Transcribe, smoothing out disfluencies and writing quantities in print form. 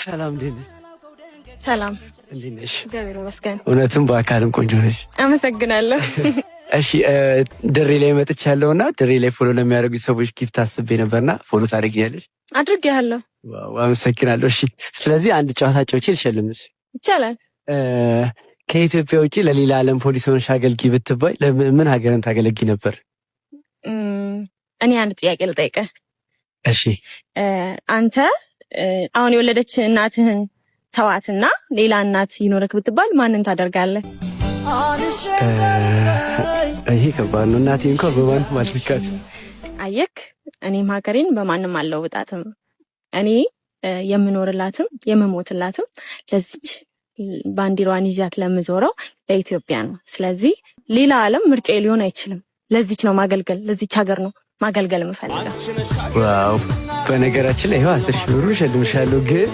ሰላም፣ እንዴት ነሽ? ሰላም። እንዴት ነሽ? እግዚአብሔር ይመስገን። እውነትም በአካልም ቆንጆ ነሽ። አመሰግናለሁ። እሺ፣ ድሬ ላይ መጥቻለሁና ድሬ ላይ follow ለሚያደርጉ ሰዎች gift አስቤ ነበርና follow ታደርጊኛለሽ? አድርጌያለሁ። Wow፣ አመሰግናለሁ። እሺ፣ ስለዚህ አንድ ጨዋታ ጨውቼ ልሸልምሽ። ይቻላል። ከኢትዮጵያ ውጭ ለሌላ ዓለም ፖሊስ ሆነሽ አገልጊ ብትባይ ምን ሀገርን ታገለጊ ነበር? እኔ አንድ ጥያቄ ልጠይቅህ። እሺ። አንተ አሁን የወለደች እናትህን ተዋትና ሌላ እናት ይኖረክ ብትባል ማንን ታደርጋለህ? ይሄ ከባድ ነው። እናቴ እንኳ በማንም አልካት። አየክ፣ እኔም ሀገሬን በማንም አልለውጣትም። እኔ የምኖርላትም የምሞትላትም ለዚች ባንዲራዋን ይዣት ለምዞረው ለኢትዮጵያ ነው። ስለዚህ ሌላ ዓለም ምርጫ ሊሆን አይችልም። ለዚች ነው ማገልገል፣ ለዚች ሀገር ነው ማገልገል የምፈልገው። Wow! በነገራችን ላይ ይኸው 10,000 ብሩ እሸልምሻለሁ ግን